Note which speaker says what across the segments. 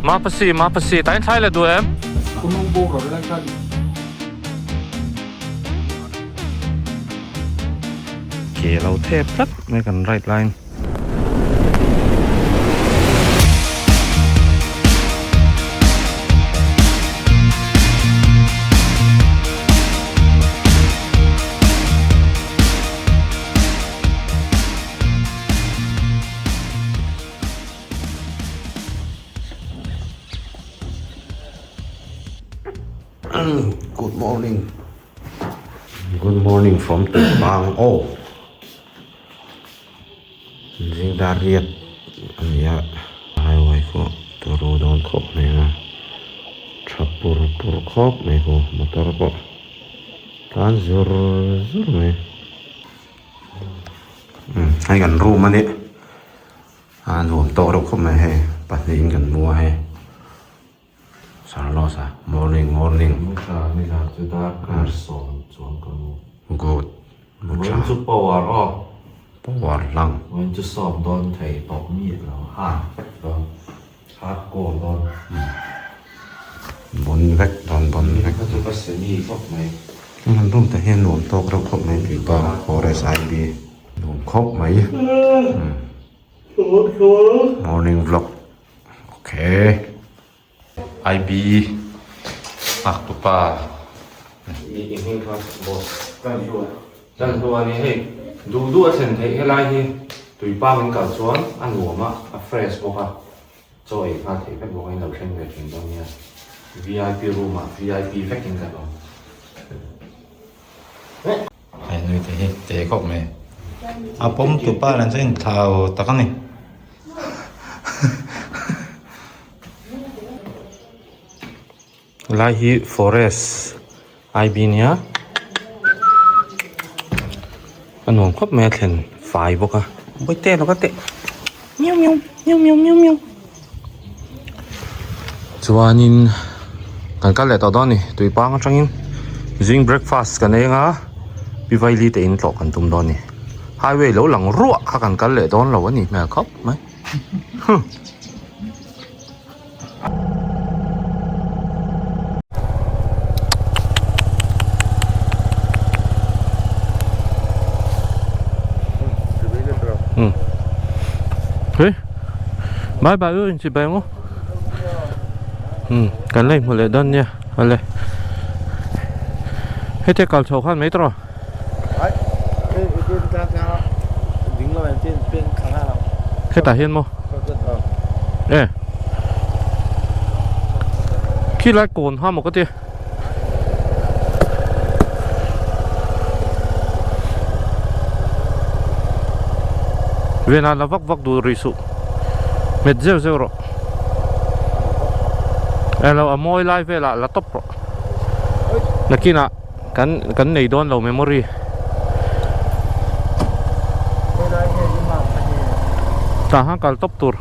Speaker 1: Mapasi mapasi tain thlai la duh em? Ke lo thep tlat mai kan ride laiin.
Speaker 2: Good morning Good morning from Tuipang aw Zing dar riat a ni a highway pawh turu dawn khawp mai a tha pur pur khawp mai khu motor pawh tlan zur zur mai umm hei kan room a nih a nuam tawk reuh khawp mai hei pahnihin kan mu a hei. Sarlos a morning morning.
Speaker 3: Mu tha ni zan chu dar kar sawm chuan ka mu.
Speaker 2: Good mu tha.
Speaker 3: Vawiin chu power aw.
Speaker 2: Power hlang.
Speaker 3: Vawiin chu sawm dawn thei tawp miah lo hard vek dawn hard core dawn.
Speaker 2: Bon vek dawn bon vek.
Speaker 3: Kha chu ka semi khawp mai.
Speaker 2: An room te hian nuam tawk reuh khawp mai tih pa forest IB nuam khawp mai. Morning vlog. Ok.
Speaker 1: IB nghak tupa.
Speaker 3: I hming kha boss. Tan hlua.
Speaker 1: Tan hlua ni hei duh duh a thlen theih helai hi tuipang in kal chuan a nuam a, a fresh bawk a, chaw ei nghal theih vek bawk a in lo thleng ve thin dawn nia. Vip room ah vip vek in kan awm.
Speaker 4: Hei nui te hi te khawp mai. A pawm tupa nen chuan inthlau tak a ni.
Speaker 1: Lai hi forest IB nia a nuam khawp mai a thlen fai bawk a bawihte lo ka teh miau miau miau miau miau miau chuanin kan kal leh tawh dawn a ni tuipang atangin zing breakfast kan eng a pi vaili te in tlawh kan tum dawn a ni highway lo lang ruah kha kan kal leh dawn lo a ni hmel khawp mai huh. Hey. Bye bye u inchi bai ngu. Um kan la inhmu leh dawn nia ale. Hete kal chho khan mai tawh. Hetah hian maw? E. Khi lai kawn ha maw ka ti. Venah la vak vak duh rih suh. Hmet zeuh zeuh rawh. Elo a mawi lai velah la tawp rawh. Nakinah Kan kan nei dawn lo memory. Tah khan kal tawp tur.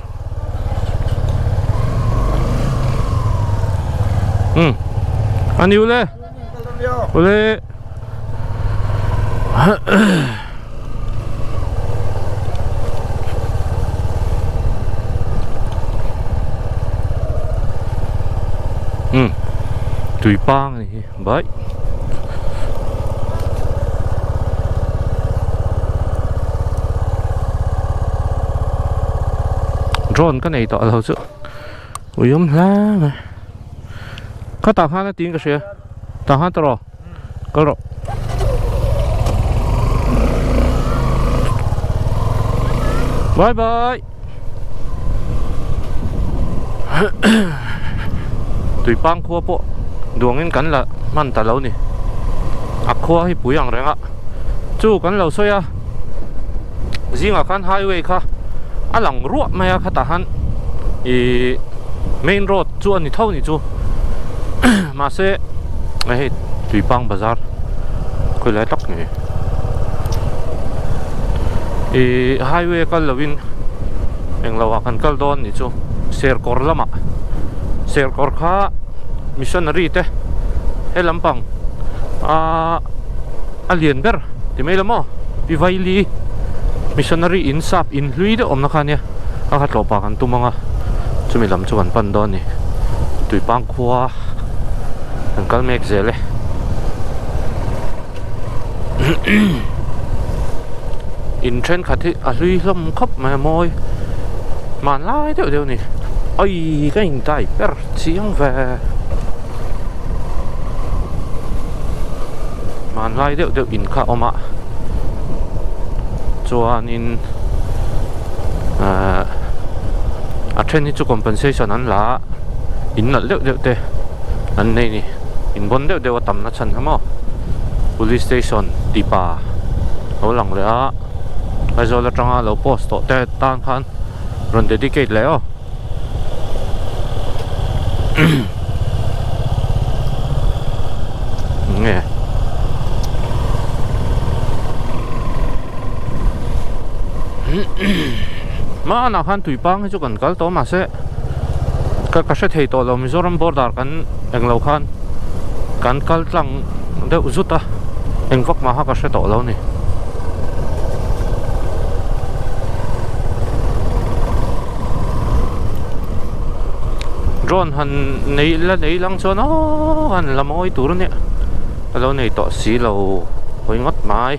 Speaker 1: Um. Ani ule. Ule. Um. Tui pang ani hi. Bye. Drone ka nei tawh lo chu ui awm hle mai khatah khan a tiin ka hria tah khan tawh rawh kal rawh. Bye bye. Tuipang khua pawh duangin kan la hman ta lo ni a khua hi pui ang reng a chu kan lo sawi a zingah khan highway kha a lang ruah mai a khatah khan ihh main road chu a ni tho ni chu mahse hei Tuipang bazar khawilai tak ni ihh highway kal lovin englo ah kan kal dawn ni chu Serkawr lamah Serkawr kha missionary te he lampang ahh a lian ber ti mai lo maw Pi Vaili missionary in sap in hlui deuh awmna kha ania a kha tlawh pah kan tum ang a Chumi lam chu kan pan dawn a ni. Tuipang khua kan kal mek zel e. In thenkhat hi a hlui hlawm khawp mai a mawi hmanlai deuh deuh a ni. Ai ka intai ber chiang ve. Hmanlai deuh deuh in kha a awm a chuanin ahh a then hi chu compensation an la a in nalh deuh deuh te an nei a ni in bawn deuh deuh a tam na chhan kha maw police station tipa lo lang leh a Aizawl atanga lo post tawh te tan khan rawn dedicate leh aw. Nge Hmanah khan tuipang hi chu kan kal tawh mahse ka ka hre thei tawh lo Mizoram border kan englo khan kan kal tlang deuh zut a eng vak mah kha ka hre tawh lo a ni. Drone han nei la nei lang chuan aww han la mawi tur a nia a lo nei tawh si lo hawi ngawt mai.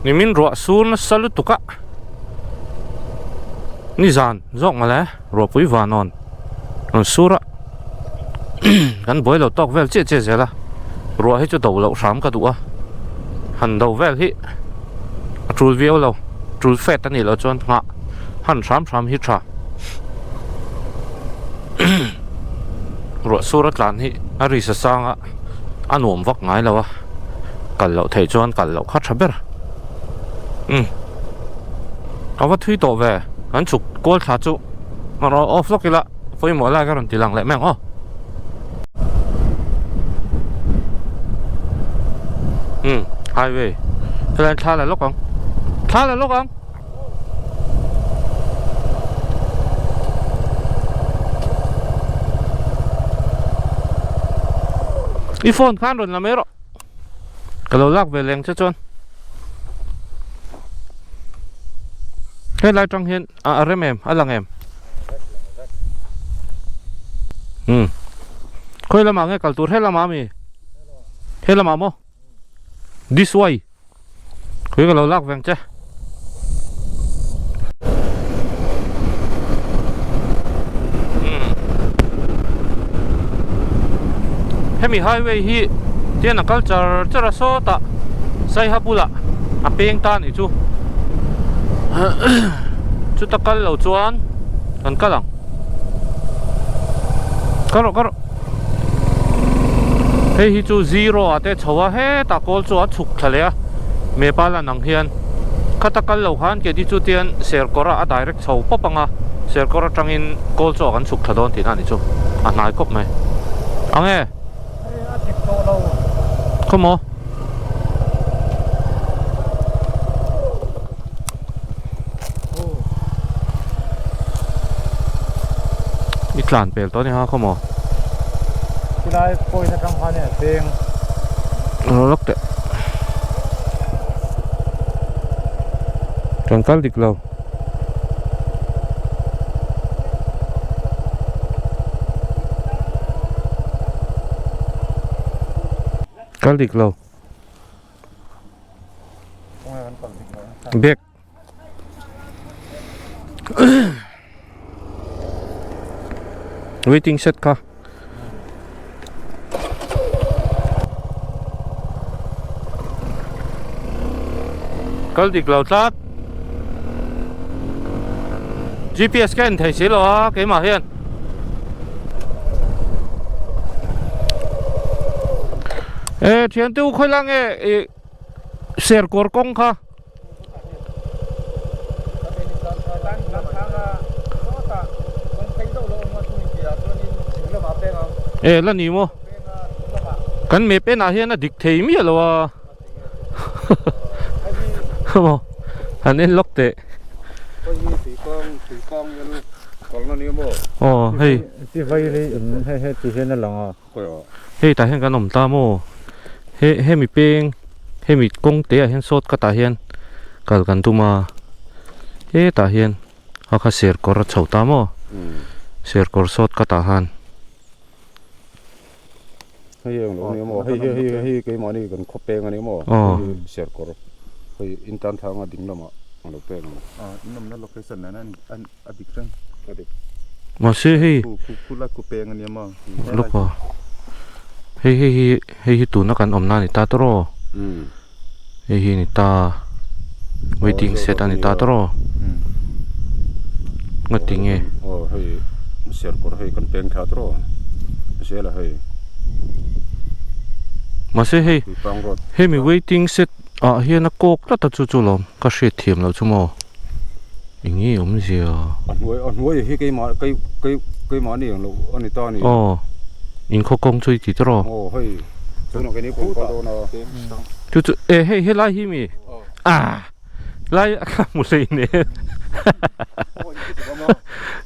Speaker 1: Nimin ruah sur nasa lutuk a nizan zawk mawle ruahpui vanawn rawn sur a kan buai lo tawk vel chiah chiah zel a ruah hi chu do loh hram ka duh a han do vel hi a tul viau lo tul fet a nih loh chuan nghah han hram hram hi tha ruah sur a tlan hi a ri sa sang a a nuam vak ngai lo a kal loh theih chuan kal loh kha tha ber umm a va thui tawh ve kan chhuk kual thla chu rawn off lawk ila pawimawh lai ka rawn ti lang leh mai ang aw umm highway helai thla la lawk ang thla la lawk ang. I phone khan rawn la mai rawh ka lo lak ve leng che chuan helai tang hian a rem em a lang em um khawi lamah nge kal tur he lamah ami he lamah maw this way. Khawi ka lo lak veng che. Hemi highway hi tian a kal char char a sawtah Saiha bulah a peng ta anih chu. Chuta kal lo chuan kan kal ang. Kal rawh kal rawh. Hei hi chu zero ah te chho a hetah kawl chu a chhuk thla leh a Mepa lan ang hian khata kal lo khan keini chu tian Serkawr ah a direct chho pawp ang a Serkawr atangin kawl chu ah kan chhuk thla dawn tihna a ni chu a hnai khawp mai ang e khawmaw. I tlan pel tawh a ni ha khaw maw?
Speaker 4: Chulai point atang khan a peng.
Speaker 1: Ro lawk teh. Kan kal dik lo. Kal dik lo. Bag. Waiting shed kha. Kal dik lo tlat. GPS ka en thei si lo a keimah hian. E thiante u khawi la nge i Serkawr kawng kha. E la ni maw kan map enah hian a dik thei miah lo a maw han en lawk teh aw hei. Hei tah hian kan awm ta maw? He hemi peng hemi kawng te ah hian shortcut ah hian kal kan tum a hetah hian a kha serkawr a chho ta maw? Serkawr shortcut ah khan.
Speaker 5: Hei eng lo nia maw hei hei hei hei keimahni kan khaw peng a ni maw hei serkawr hei in tan thanga ding lamah a lo peng a ni.
Speaker 6: In awmna location nen a a dik reng
Speaker 5: a dik.
Speaker 1: Mahse hei
Speaker 6: Khu khu khu lai khu peng a nia maw
Speaker 1: lawk a hei hei hi hei hi tuna kan awmna a ni ta tawrh aw hei hi a ni ta waiting shed a ni ta tawrh aw ngati nge
Speaker 5: aw hei serkawr hei kan peng thla tawrh aw zela hei
Speaker 1: mahse hei hemi waiting shed ah hian a kawk tlat a chu chu lawm ka hriat thiam loh chu maw. Eng nge awmzia?
Speaker 5: A hnuai a hnuai hi keimah kei kei keimahni ang loh a ni ta a ni.
Speaker 1: Aw, inkhaw kawng chu i ti tawh rawh.
Speaker 5: Aw hei, tunah keini pawh kal dawn a.
Speaker 1: Chu chu e hei helai hi mi? Ah lai ka hmu hlei nen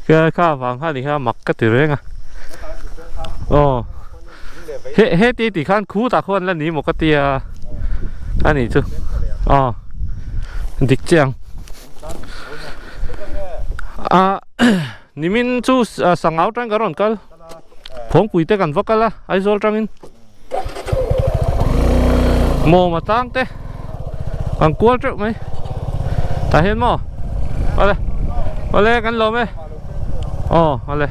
Speaker 1: ka kha vang kha ni kha mak ka ti reng a. Aw he heti tih khan khutah khuan la ni maw ka tia a nih chu aw dik chiang a nimin chu sangau tang ka rawn kal phawngpui te kan va kal a Aizawl tangin mawm a tlang te kan kual teuh mai tah hian maw awle awle kan lawm e aw awle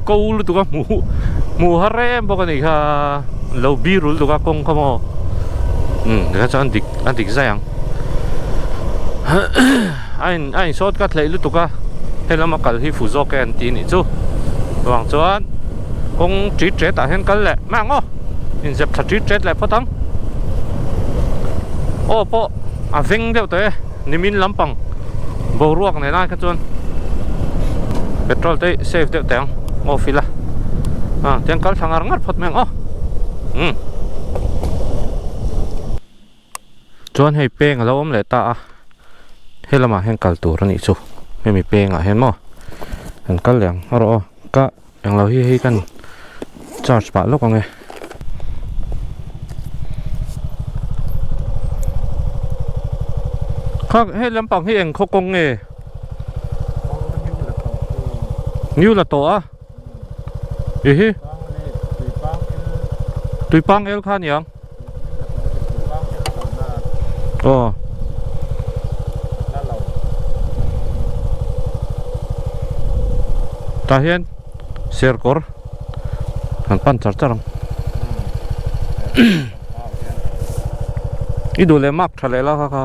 Speaker 1: ko lutuk a hmuh hmuh har em bawk a nih kha lo bir lutuk a kawng kha maw umm tikha chuan a dik a dik zai ang a in a in short cut hleih lutuk a helama kal hi fu zawk e an ti nih chu chuvang chuan kawng ṭit ṭet ah hian kal leh mai ang aw inzep thla ṭit ṭet leh phawt ang aw pawh a veng deuh tawh e nimin lampang boruak nen ai kha chuan petrol te save deuh teh ang off ila ah tiang kal thla ngar ngar phawt mai ang aw umm chuan hei peng alo awm leh ta a helamah hian kal tur a nih chu hemi pengah hian maw kan kal leh ang erawh aw ka englo hi hei kan charge pah lawk ang e. Kha hei lampang hi eng khaw kawng nge? New la tawh a i hi Tuipang el kha aniang aw tah hian serkawr kan pan char char ang i duh leh mark tha leh la kha kha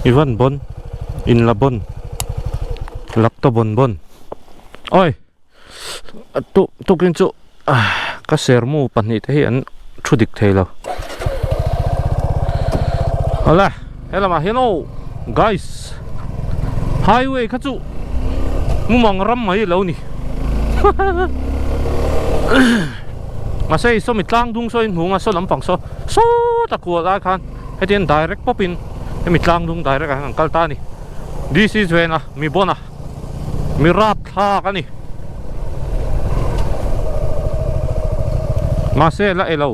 Speaker 1: i van bawn in la bawn lak ta bawn bawn awi tu tukin chu ka sermu pahnih te hi an thu dik thei lo awle helamah hian aw guys highway kha chu mumang ram mai alo ni mahse i sawmi tlang dung saw in hmu anga saw lampang saw sawta kual ai khan hetiang direct pawp in hemi tlang dung direct ah hian an kal ta a ni this is when a mi bawn a mi rap thlak a ni mahse la e lo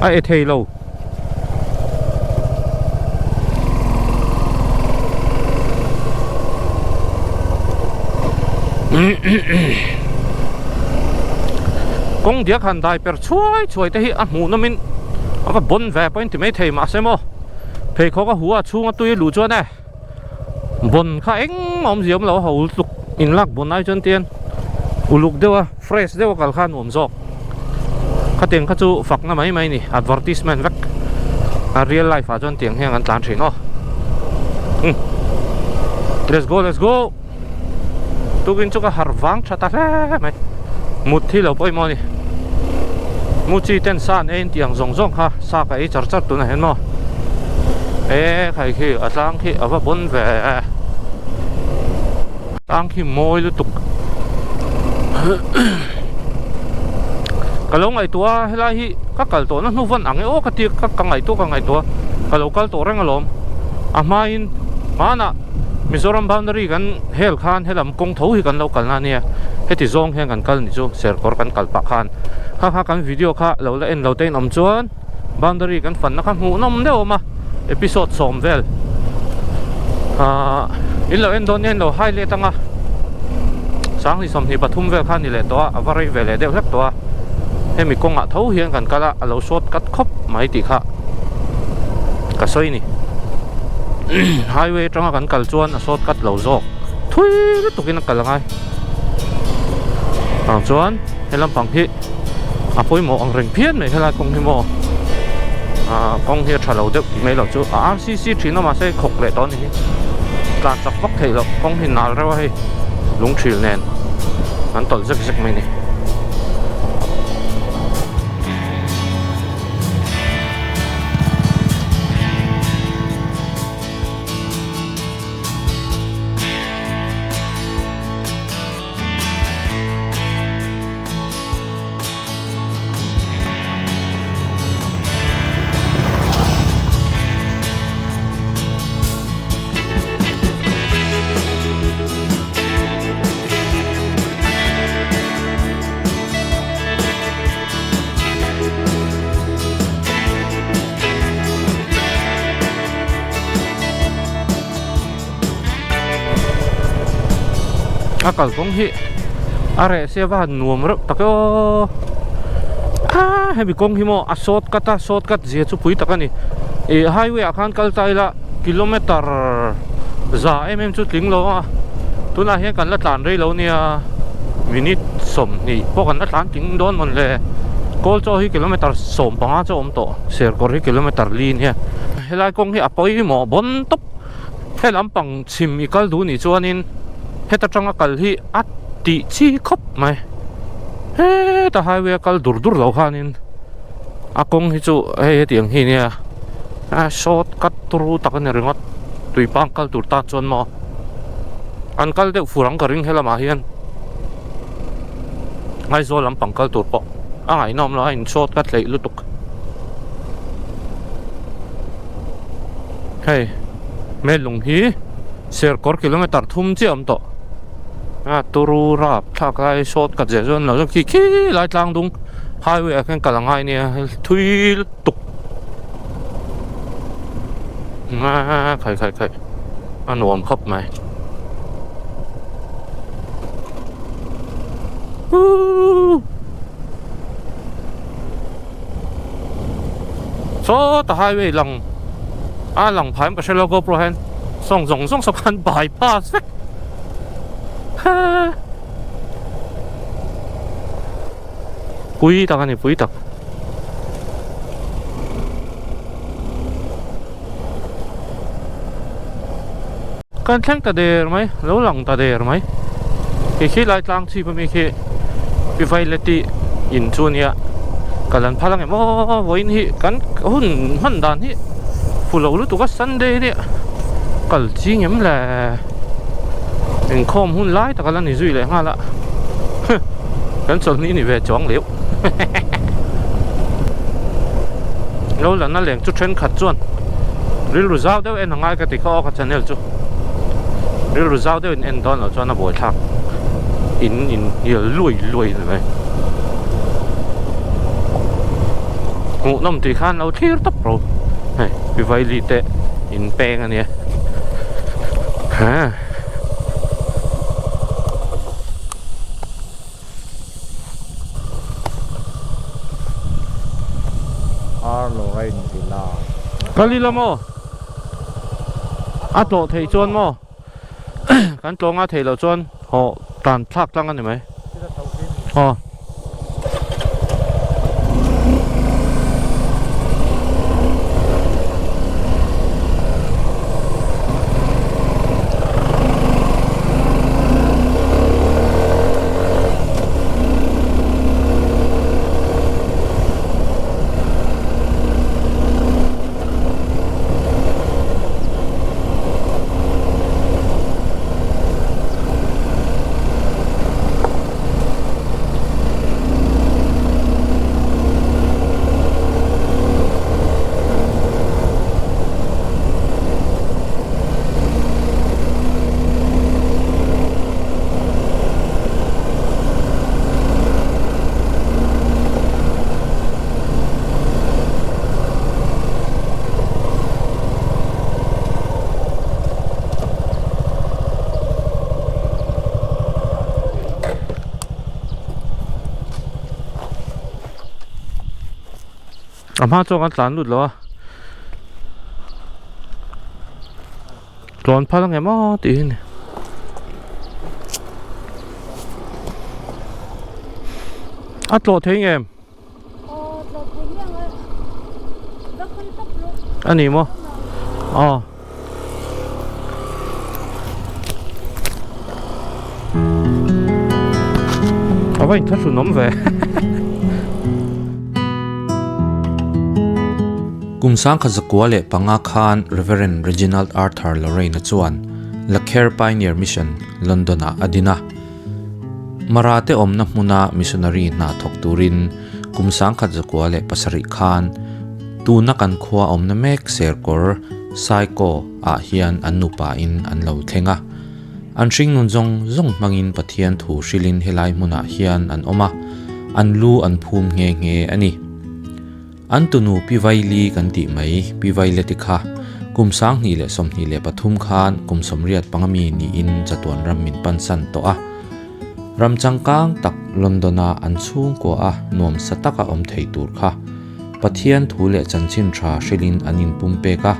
Speaker 1: a e thei lo kawng diak han dai per chhuai chhuai te hi a hmuh nawm in a va bawn ve pawh in ti mai thei mahse maw pheikhawk a hu a chhung a tui a luh chuan e Bawn kha engmah awmzia awm lo a ho tluk in lak bawn ai chuan tian uluk deuh a fresh deuh a kal kha a nuam zawk khatiang kha chu fakna mai mai a ni advertisement vek a real life ah chuan tiang hian kan tlan thin aw umm let's go let's go tukin chu ka harh vang tha ta hle mai mut hi lo pawimawh a ni mu chi ten sa an ei an tih ang zawng zawng kha sa ka ei char char tunah hian maw e khai khi a tlang khi a va bawn ve tlang khi mawi lutuk ka lo ngaihtuah a helai hi ka kal tawh na hnu vawn ang e aw ka ti ka ngaihtuah ka ngaihtuah ka lo kal tawh reng alawm a hmain hmanah. Mizoram boundary kan hel khan helam kawng tho hi kan lo kalna a nia heti zawng hian kan kal ni chu Serkawr kan kal pah khan kha kha kan video kha lo la en lo te in awm chuan boundary kan fanna kha hmuhnawm deuh a awm a episode sawm vel ahh in lo en dawn nia in lo hai let anga sanghnih 23 vel kha a ni leh tawh a a va rei ve leh deuh hlek tawh a hemi kawngah tho hian kan kal a a lo short cut khawp mai tih kha ka sawi ni highway atanga kan kal chuan a short cut lo zawk thui lutuk in a kal angai vang chuan he lampang hi a pawimawh ang reng phian mai helai kawng hi maw ah kawng hi a tha lo deuh tih mai loh chu a rcc thin a mahse khawk leh tawh a ni hi tlan chak vak theih loh kawng hi nal reuh a hei lungthil nen an tawlh zek zek mai a ni. A kalkawng hi a reh sia va han nuam reuh tak e aw ah hemi kawng hi maw a short cut a short cut zia chu pui tak a ni ih highway ah khan kal ta ila kilometer za em em chu tling lo a tunah hian kan la tlan rei lo nia minute 20 pawh kan la tlan tling dawn mawn le kawl chaw hi kilometer 15 chu a awm tawh serkawr hi kilometer li nia helai kawng hi a pawimawh bawn tawp. He lampang chhim i kal duh nih chuanin heta tanga kal hi a tih chi khawp mai. Heta highway a kal dur dur lo khanin a kawng hi chu hei hetiang hi nia a short cut turu tak a ni ringawt tuipang kal tur tan chuan maw an kal deuh fur ang ka ring helamah hian Aizawl lampang kal tur pawh a ngaihnawm lo a in short cut hleih lutuk. Hei Melung hi Serkawr kilometer thum chiah a awm tawh a turu rap thlak lai short cut zeh chuan lo zawk khi khi lai tlang dung highway ah khian kal a ngai nia thui lutuk a khai khai khai a nuam khawp mai. Sawta highway lang a lang phai ka hre lo GoPro hian sawng zawng zawng saw khan bypass vek ha pui tak a ni pui tak kan thleng ta der mai lo lang ta der mai khi khi lai tlang chhip ami khi pi vaileti in chu ania kal an phal ang em aw vawiin hi kan hun hman dan hi fu lo lutuk a sunday nia kal ching em le inkhawm hun lai tak a la ni zui leh nghal a kan chawlhni ni ve chuang leuh lo la na leng chu thenkhat chuan rilru zau deuh en a ngai ka ti kha aw ka channel chu rilru zau deuh in en dawn loh chuan a buaithlak in in hnial luai luai ni mai hmuhnawm tih khan lo thlir tawp ro hei pi vaili te in peng a nia ha.
Speaker 4: Ar Lorraine Villa.
Speaker 1: Kal ila maw? A tlawh theih chuan maw? Kan tlawh nga theih loh chuan haw tan thlak tlang a ni mai. Aw. hma chuan kan tlan lut lo a tlawn phal ang em aw tih hi a ni. A tlawh thei ngem? A ni maw? Aw. A va inthlahrun awm ve.
Speaker 3: Kum sangkhat zakua leh panga khan Rev. Reginald Arthur Lorraine-a chuan Lakher Pioneer Mission, London-ah a din a. Mara te awmna hmuna missionary hna thawk turin kum sangkhat zakua leh pasarih khan tuna kan khua awmna mek Serkawr, Saikaw, ah hian an nupa in an lo thleng a. An hringnun zawng zawng hmangin Pathian thu hrilhin helai hmunah hian an awm a, an lu an phum nghe nghe a ni. An tunu Pi Vaili kan tih mai, Pi Vaileti kha kum 2023 khan kum sawmriat panga mi niin chatuan ram min pansan tawh a. Ram changkang tak London-a an chhungkua a nuamsa taka awm thei tur kha Pathian thu leh chanchin tha hrilhin an inpumpek a.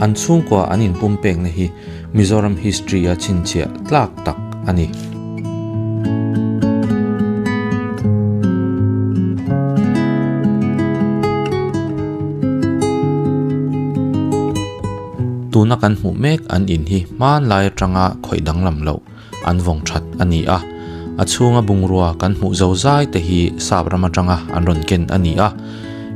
Speaker 3: An chhungkua an inpumpekna hi Mizoram history-a chhinchhiah tlak tak a ni. Tuna kan hmuh mek an in hi hmanlai atanga khawih danglam loh an vawng that a ni a. A chhunga bungrua kan hmuh zo zai te hi sap ram atanga an rawn ken a ni a.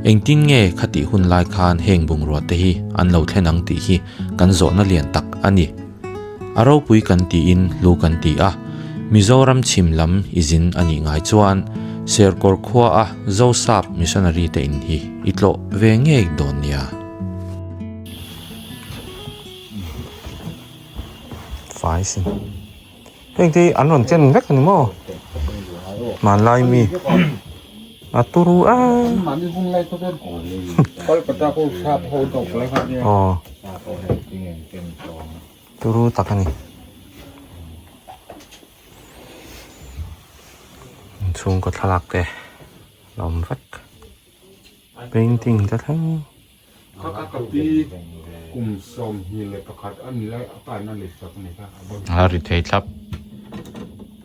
Speaker 3: Engtin nge khatih hun lai khan heng bungrua te hi an lo thlen ang tih hi kan zawhna lian tak a ni. A ropui kan tiin hlu kan ti a, Mizoram chhim lam i zin a nih ngai chuan Serkawr khua a Zosap Missionary te in hi i tlawh ve ngei dawn nia.
Speaker 1: Fai sin. Heng te hi an rawn chen vek a ni maw? Hmanlai mi a turu a. Aw turu tak a ni. Chhungkaw thlalak te a awm vek. Painting te thleng.
Speaker 4: A ri thei thlap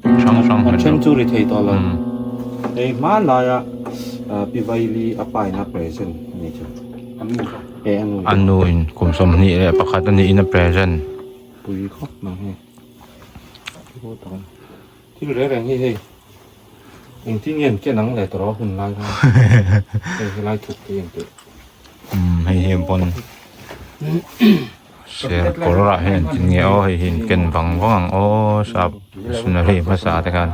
Speaker 4: hrang hrang
Speaker 1: A then chu ri thei tawh lo. Hei hmanlaia Pi Vaili a pa in a present a nih chu. E a nu.
Speaker 4: A nu in kum 21 a nih in a present.
Speaker 1: Pui khawp mai hei. Thil reng reng hi hei engtin nge an ken ang le tawrh a hun lai khan hei helai thuk te hi an tih.
Speaker 4: Umm hei hi pawn ser kawr ah hian engtin nge aw hei hi an ken vang vang ang aw sap missionary hmasa te khan.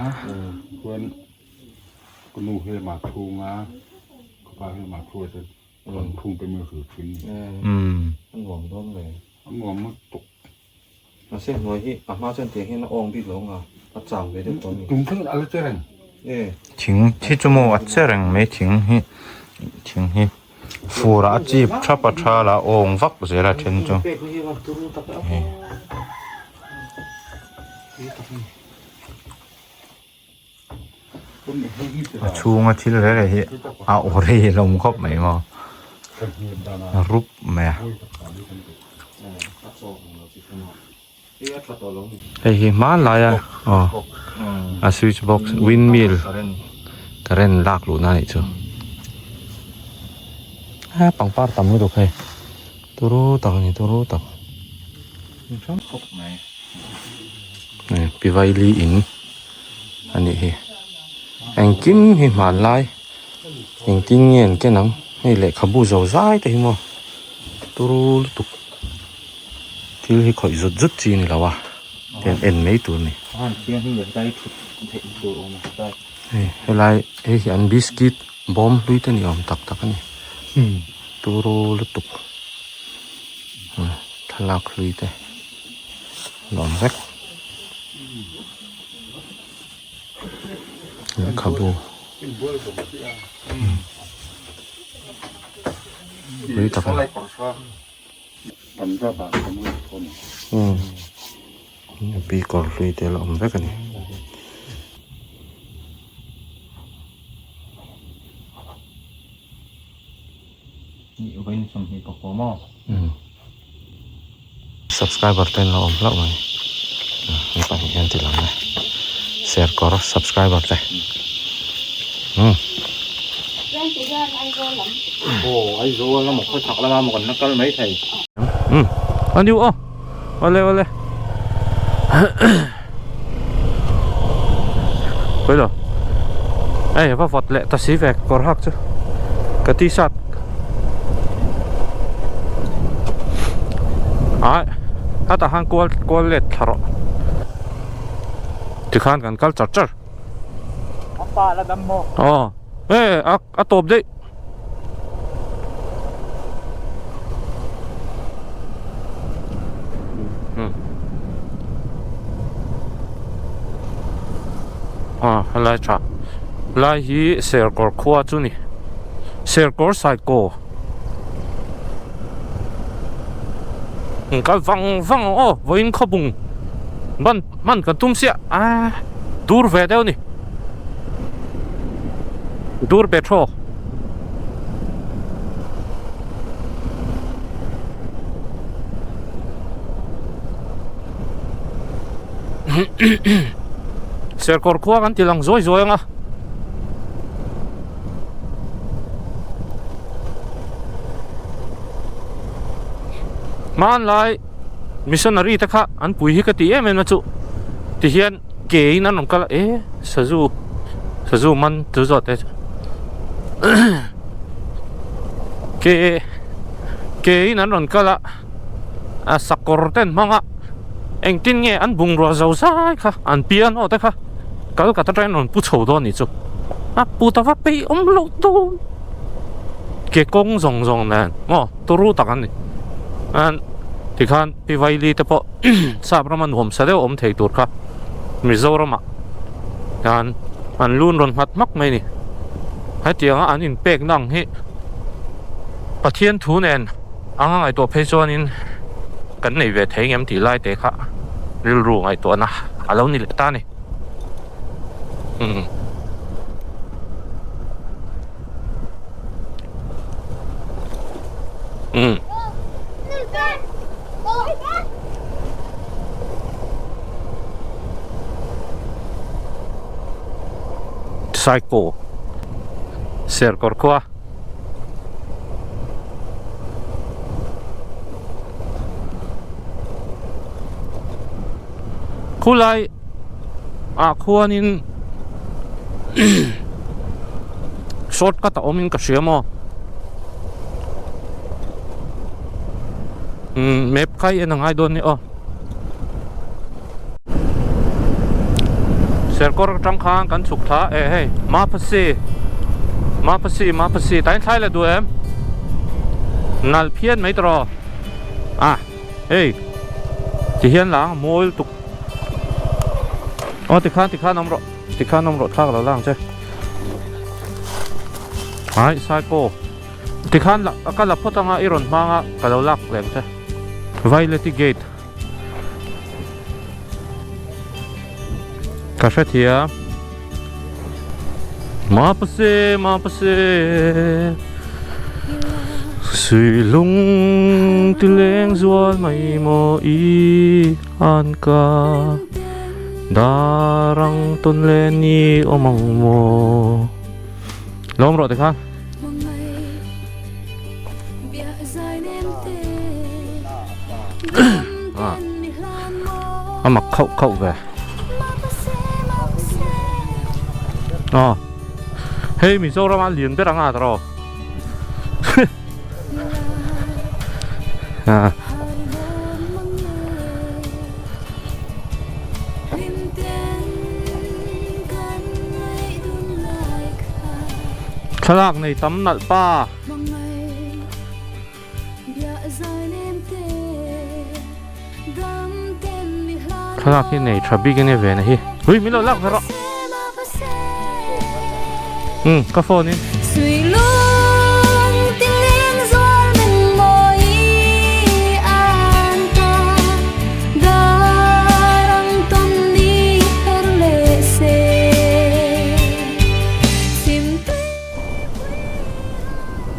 Speaker 4: Umm.
Speaker 1: Mahse hnuai hi a hma chuan tiang hian a awng bik lo ang a, a chau ve deuh tawh a ni.
Speaker 5: Tum thleng a la che reng.
Speaker 1: E.
Speaker 4: Thing hi chu maw a che reng mai thing hi thing hi fur ah a chip thap a tha la a awng vak zel a then chu.
Speaker 1: Pek hi a turu tak a.
Speaker 4: A chhunga thil reng reng hi a aw rei hlawm khawp mai maw a rup mai a.
Speaker 1: Hei hi hmanlai a aw a switch box windmill current lak luhna a nih chu a pangpar tam lutuk hei turu tak a ni turu tak. Pi Vaili in a nih hi engkim hi hmanlai engtin nge an ken ang hei lehkhabu zo zai te hi maw turu lutuk thil hi khawih zut zut chi a ni lo a en en mai tur a ni hei helai hei hi an biscuit bawm hlui te ni awm tak tak a ni turu lutuk. Thlalak hlui te an awm vek lehkhabu hlui tak a ni pi kawr hlui te la awm vek a ni.
Speaker 4: 20 pakua maw?
Speaker 2: Subscriber te an lo awm hlauh mai an pahnih hian ti lang e Serkawr subscriber te umm.
Speaker 4: Aw Aizawl emaw khawchhak lama maw kan la kal mai thei.
Speaker 1: Umm a niu aw awle awle Pawilo hei va vawt leh ta si ve kawr hak chu ka t-shirt ai hetah khan kual kual let thla rawh tikhan kan kal char char aw e a a tawp daih. Ah helai tha lai hi Serkawr khua chu ni Serkawr Saikaw kal vang vang ang aw vawiin khawbung ban hman kan tum siah a dur ve deuh a ni. Dur petro Serkawr khua kan ti lang zuai zuai ang a. Hmanlai missionary te kha an pui hi ka ti em em a chu tihian Ke in an rawn kal a e sazu sazu man chu zawt te chu ke ke in an rawn kal a a sakawr te an hmang a engtin nge an bungrua zo zai kha an piano te kha Calcutta atangin an rawn pu chho dawn a nih chu a pu ta va peih awm loh dawn ke kawng zawng zawng nen maw turu tak an ni tikhan Pi Vaili te pawh. Sap rama nuam sa deuh awm thei tur kha Mizoramah hian an lun rawn nghat hmak mai a ni. Hetianga an inpekna ang hi Pathian thu nen anga ngaihtuah phei chuanin kan nei ve thei ngem tih lai te kha rilru ngaihtuahna a lo ni leh ta a ni. Umm. Umm. Saiko Serkawr khua Khulai ah khuanin shortcut a awmin ka hria maw umm map kha i en a ngai dawn ni aw Serkawr atang khan kan chhuk thla e hei Maphasi Maphasi Maphasi tain thlai leh duh em nalh phian mai tawh a hei ti hian lang mawi lutuk aw tikhan tikhan awm rawh tikhan awm rawh thlak lo lang che ai saiko tikhan la ka la phawt anga i rawn hmang a ka lo lak lem che Vaileti gate ka hrethiam Mapase mapase Suilung ti leng zual mai maw i an ka Darang tawn le ni awm ang maw Lawm rawh tikhan. A mak khauh khauh ve. Aw. Hei Mizoram a lian ber anga tawh. À. Thlalak nei tam nalh pa. Thlalak hi nei tha bik a nia ve na hi. Hui min lo lak ve rawh. Umm ka phone in.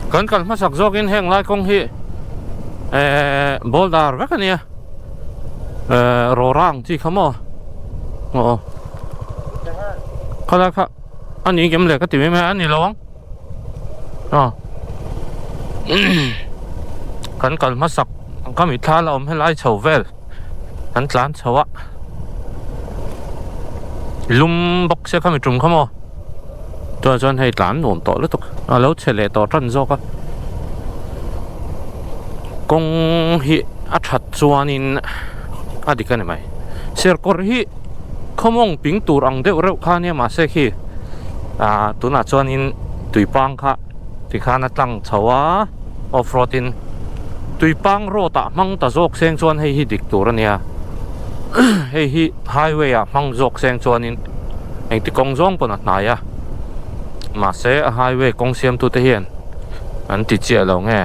Speaker 1: Kan kal hmasak zawkin heng lai kawng hi eh boulder vek a nia eh rawrang chi kha maw aw khalai kha a ni kem le ka ti mai mai a ni lo ang aw kan kal hmasak ka mitthla la awm helai chho vel kan tlan chho a lum bawk se khami tum kha maw chuan chuan hei tlan nuam tawh lutuk a lo chhe leh tawh tan zawk a kawng hi a that chuanin a dik a ni mai serkawr hi khawmawng ping tur ang deuh reuh kha ania mahse khi ah tunah chuanin tuipang kha tikhan a tlang chho a off road in tuipang road ah hmang ta zawk seng chuan hei hi dik tur a nia hei hi highway ah hmang zawk seng chuanin engti kawng zawng pawn a hnai a mahse a highway kawng siam tu te hian an ti chiah lo nge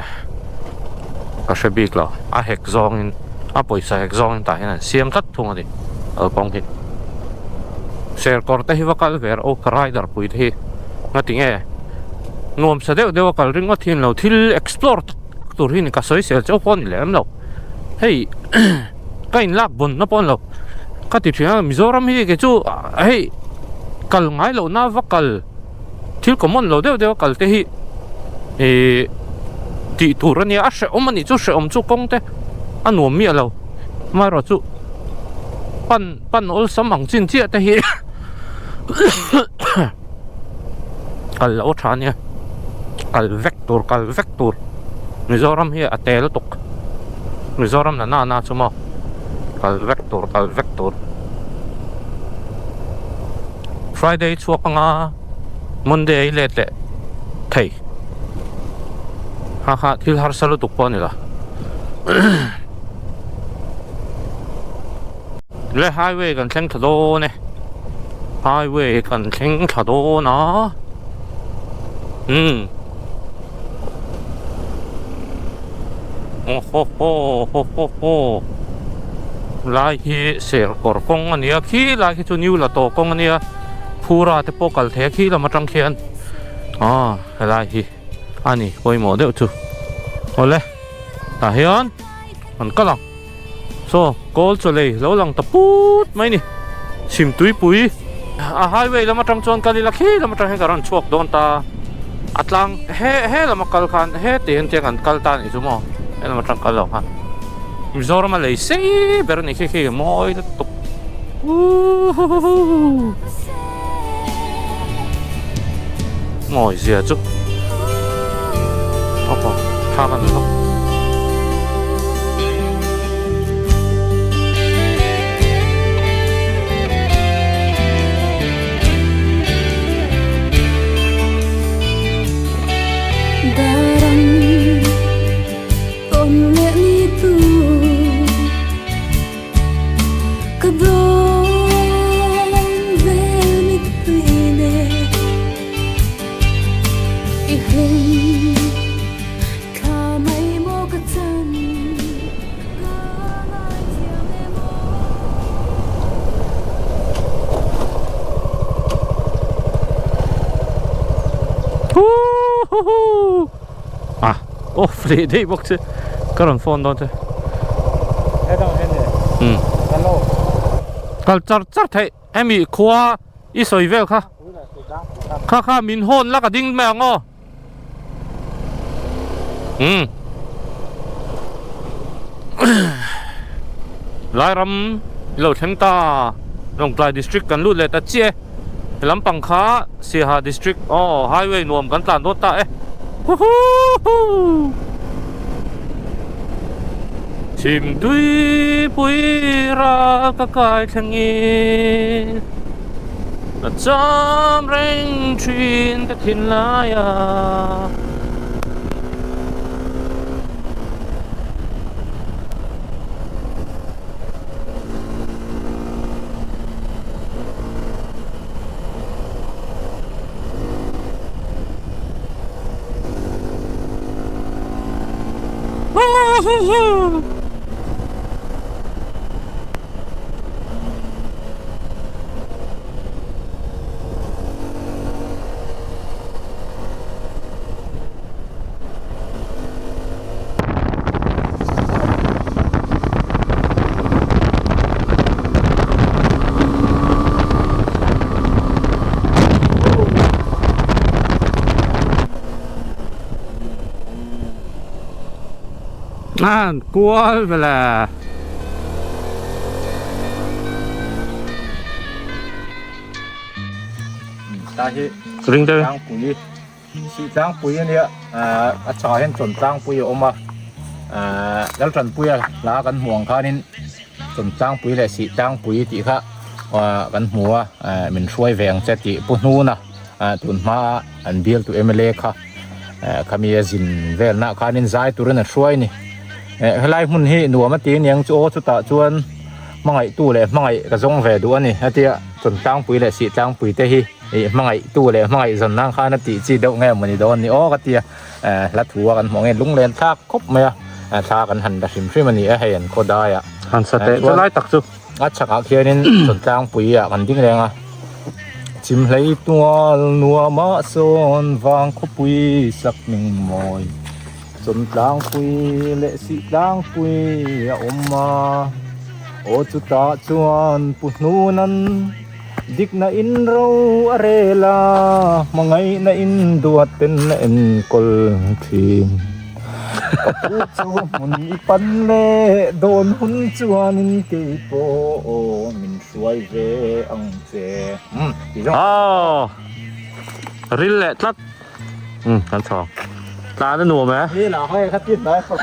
Speaker 1: ka hre bik lo a hek zawngin a pawisa hek zawngin tah hian an siam tlat thung a ni kalkawng hi serkawr te hi va kal ve rawh u rider pui te hi ngati nge nuamsa deuh deuh a kal ringawt hi an lo thil explore tak tak tur hi ni ka sawi sel chauh pawh a ni lem lo hei ka inlak vawn na pawh a ni lo ka ti thin a Mizoram hi kei chu hei kal ngai loh na va kal thil common lo deuh deuh a kal te hi ihh tih tur a nia a hrehawm a nih chu hrehawm chu kawng te a nuam miah lo amaherawhchu pan pan awlsam ang chin chiah te hi kal loh a tha ania kal vek tur kal vek tur Mizoram hi a te lutuk Mizoram la na na chu maw kal vek tur kal vek tur Friday chhuak anga Monday let leh thei ha ha thil harsa lutuk pawh a ni lo Le highway kan thleng thla dawn e highway kan thleng thla dawn a umm aw haw haw haw haw haw lai hi serkawr kawng a nia khi lai khi chu new la tawh kawng a nia phura te pawh kal thei a khi lam atang khian ah helai hi a ni pawimawh deuh chu awle tah hian an kal ang. Saw kawl chaw lei lo lang ta put mai ni chhim tuipui a highway lam atang chuan kal ila khi lam atang hian ka rawn chhuak dawn ta a tlang he he lama kal khan he ti hian tiang an kal ta anih chu maw he lam atang kal lo khan Mizoram a lei sei ber anih khi khi mawi lutuk uhuhuhu mawi zia chu aw thla kan la. Ah, off leh daih bawk che ka rawn phone dawn che um kal char char theih hemi khua i sawi vel kha kha kha min hawn la ka ding mai ang aw. Um Lairam lo thleng ta Lawngtlai district kan lut leh ta chiah e he lampang kha Siaha district aw highway nuam kan tlan dawn ta e huhuhu chhim tui pui ral ka kai thleng in. A cham reng thin ka thinlai a. An kual vele.
Speaker 4: Ta hi
Speaker 1: Ring deuh.
Speaker 4: Tlangpui Sih tlangpui a nia a chhakah hian chawn tlangpui a awm a Laltanpuia hla kan hmuh ang khanin chawn tlangpui leh sih tlangpui tih kha kan hmu a min hruai ve ang che tih Pu Hnuna tun hmaa an bialtu mla kha khami a zin velna khanin zai turin a hruai a ni helai hmun hi nuam a ti aniang chu aw chutah chuan hmangaihtu leh hmangaih ka zawng ve duh a ni a tia chawn tlangpui leh sih tlangpui te hi. Ih hmangaih tu leh hmangaih zawn nan khan a tih chi deuh nge mawni dawn ni aw ka tia hla thu a kan hmuh angin lunglen thlak khawp mai a thla kan han la hrim hrim a ni a hei an khaw dai ah
Speaker 1: Han sa teh chu lai tak chu.
Speaker 4: A chhakah khianin Chawltlangpui ah kan ding reng a Chimhlei tual nuam ah sawn vang khawpui sak hming mawi Chawltlangpui leh Sihtlangpui a awm a aw chutah chuan Pu Hnunan Dikna in ro a rel a, hmangaihna in duat ten a enkawl thin. Ka pu chu hmun i pan leh dawn hun chuanin kei pawh min hruai ve ang che. Umm ti zawng.
Speaker 1: Aww ril leh tlat. Umm kan chho ang. Tlan a nuam e.
Speaker 4: Ni lah hei kha ti hnai khawp.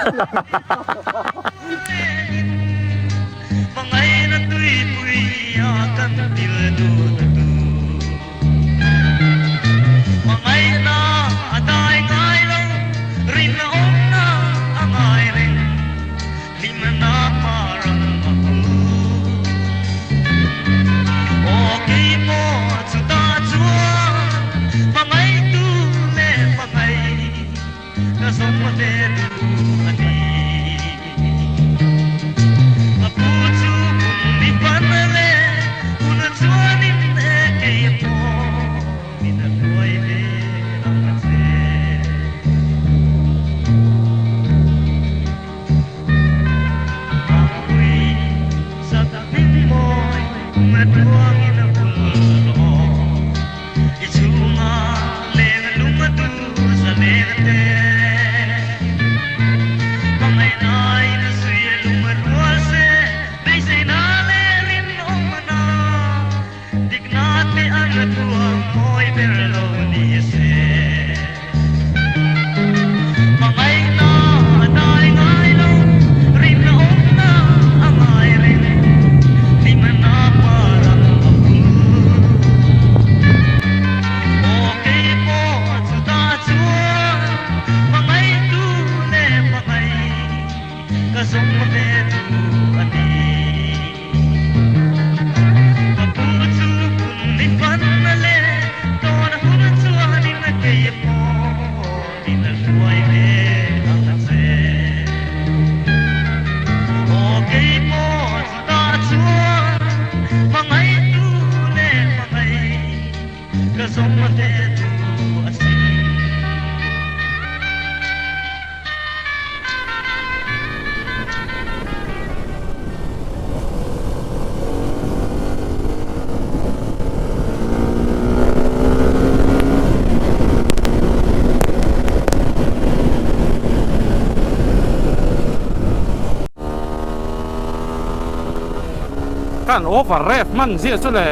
Speaker 1: Kan over ref hman ziah chu le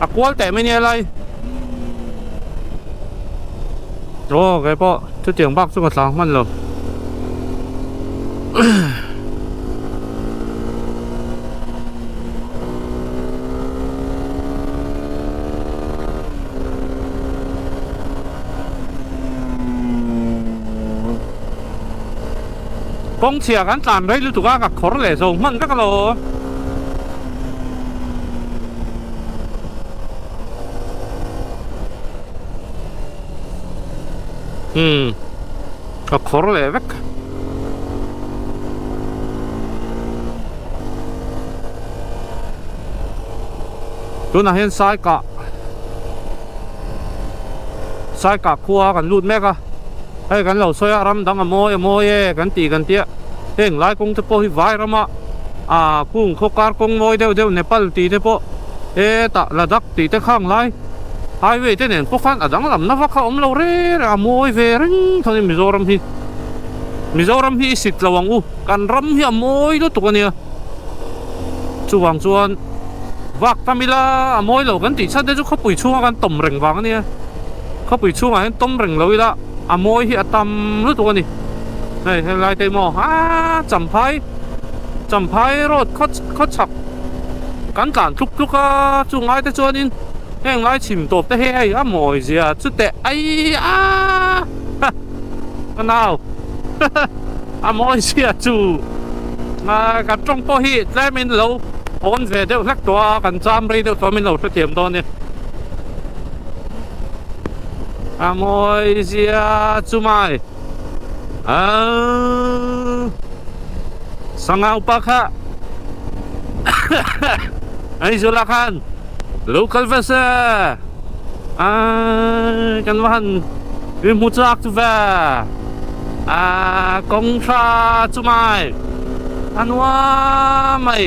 Speaker 1: a kual teh mai nia lai aw kei pawh chutiang bak chu ka tlang hman lo. Kawng chhia kan tlan rei lutuk a ka khawr leh zo hman vek alo. Umm ka khawr leh vek. Tunah hian sai kah sai kah khua kan lut mek a hei kan lo sawi a ram dang a mawi a mawi e kan tih kan tia heng lai kawng te pawh hi vai rama ah kung khaw kar kawng mawi deuh deuh Nepal tih te pawh hetah Ladakh tih te khang lai. Highway te nen pawh khan a danglamna vak a awm lo reng reng a, mawi ve reng tho a ni Mizoram hi. Mizoram hi i sit lo ang u, kan ram hi a mawi lutuk a nia. Chuvang chuan vak tam ila a mawi lo kan tih chhan te chu khawpui chhunga kan tawm reng vang a nia. Khawpui chhungah hian tawm reng lo ila a mawi hi a tam lutuk a ni. Hei helai te maw aa Champhai Champhai road khaw khaw chhak kan tlan tluk tluk a chung lai te chuanin heng lai chhim tawp te hi hei a mawi zia chuteh ai a ka nau a mawi zia chu kan tawng pawh hi tlemin lo hawn ve deuh hlek tawh a kan cham rei deuh tawh a min lo hrethiam dawn nia a mawi zia chu mai aaa sangau pa kha Aizawl ah khan lo kal ve se aaa kan va han i hmu chak chu ve aaa kawng tha chu mai a nuam mai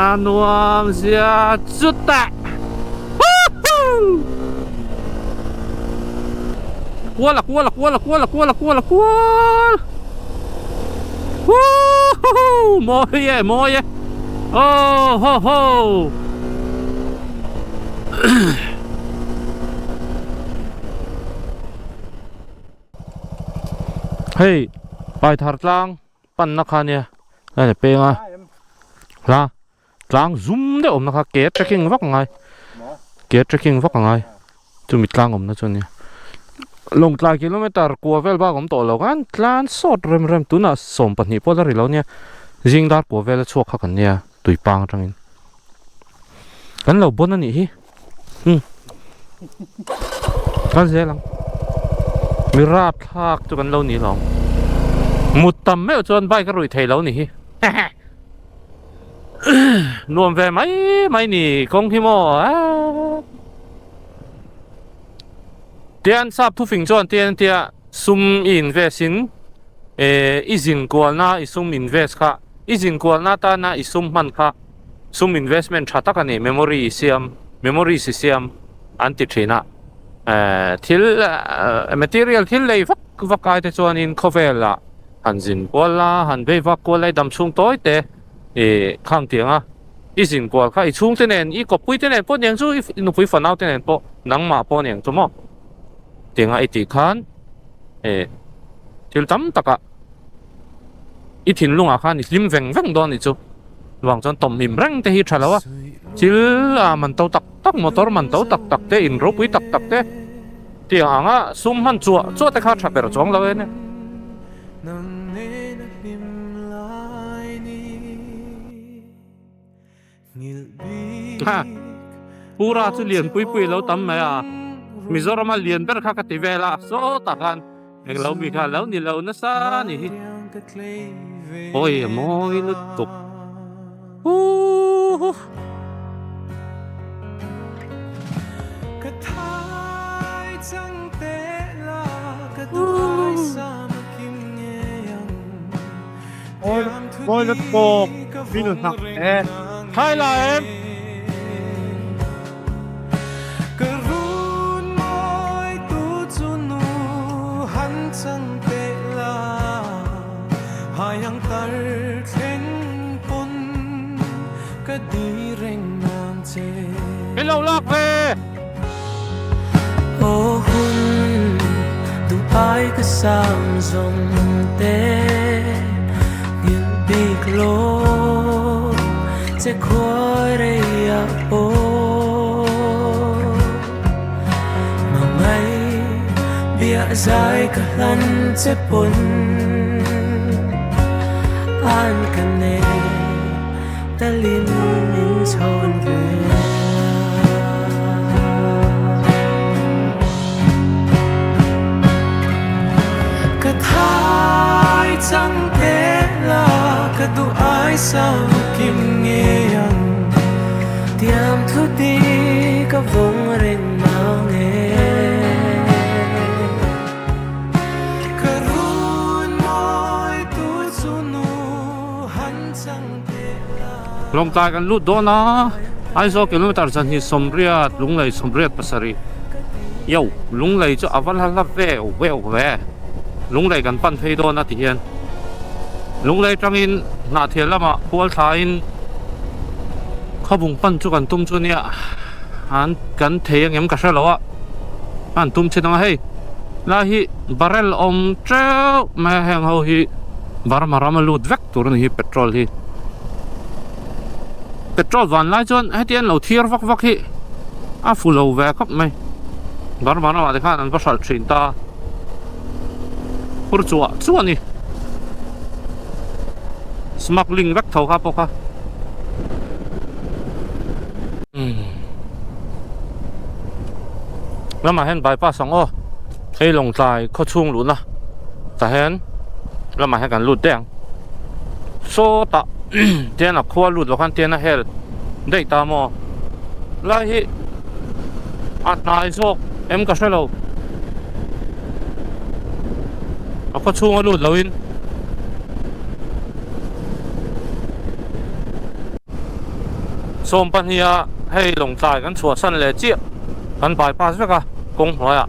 Speaker 1: a nuam zia chu teh Kual a kual a kual a kual a kual a kual a kual Woohoo mawi e mawi e oh ho ho Hei Paithar tlang panna kha nia a ni peng a hla tlang zum deuh awmna kha ke trekking vak a ngai ke trekking vak a ngai chumi tlang awmna chu a nia lawngtlai kilometer kua vel bak a awm tawh lo khan tlan sawt rem rem tunah 12 pawh la ri lo nia zing dar kua vel a chhuak kha kan nia tuipang atangin kan lo bawn a nih hi umm kal zel ang mi rap thlak chu kan lo ni hlawm mut tam meuh chuan bike a ruih thei lo ni hi. Nuam ve mai mai ni kawng hi maw aaa Tian sap thufing chuan tian tia sum i invest in eh i zin kualna i sum invest kha i zin kualna atana i sum hman kha sum investment tha tak a ni memory i siam memories i siam an ti thin a eh thil material thil lei vak vak ai te chuanin khawvelah Han zin kual la, han vei vak kual la, i dam chhung tawi te i khang tiang a, i zin kual kha i chhungte nen, i kawppui te nen pawh niang chu, i nupui fanau te nen pawh, nangmah pawh niang chu maw tianga i tih khan e thil tam takah i thinlungah khan i hlim veng veng dawn anih chu. Chuvang chuan tawmhim reng te hi tha lo a, thil a man to tak tak, motor man to tak tak te, in ropui tak tak te tiang anga sum hman chuah chuah te kha tha ber chuang lo e nia. Ha pura chu lian pui pui lo tam mai a, Mizorama lian ber kha ka ti vel a, sawtah khan Englo mi kha lo ni lo nasa ni hi. Awi a mawi lutuk. Huuhh.
Speaker 7: Ôi, mawi lutuk. Min hnak e.
Speaker 1: Khai la em. Min lo lak ve. Lawngtlai kan lut dawn a, Aizawl kilometer zahnih sawmriat, Lunglei sawmriat pasarih. Yo, Lunglei chu a va hla hla veu veu ve. Lunglei kan pan phei dawn a ti hian. Lunglei atangin Hnahthial lamah kual thlain Khawbung pan chu kan tum chu nia an kan thei angem ka hre lo a, an tum chin ang a hei lai hi barrel awm teuh mai a heng ho hi Burma rama lut vek tur a ni hi petrol hi petrol van lai chuan heti an lo thiar vak vak hi a fu lo ve khawp mai Burma ramah te khan an va hralh thin ta phur chuah chuah a ni smuggling vek tho kha pawh kha lamah hian bypass ang aw hei Lawngtlai khawchhung luhna tah hian lamah hian kan lut daih ang sawtah tian a khua lut loh khan tian a hel daih ta maw lai hi a hnai zawk em ka hre lo a khaw chhunga lut loin sawm pahniha hei Lawngtlai kan chhuahsan leh chiah kan bypass vek a kawng hnuaiah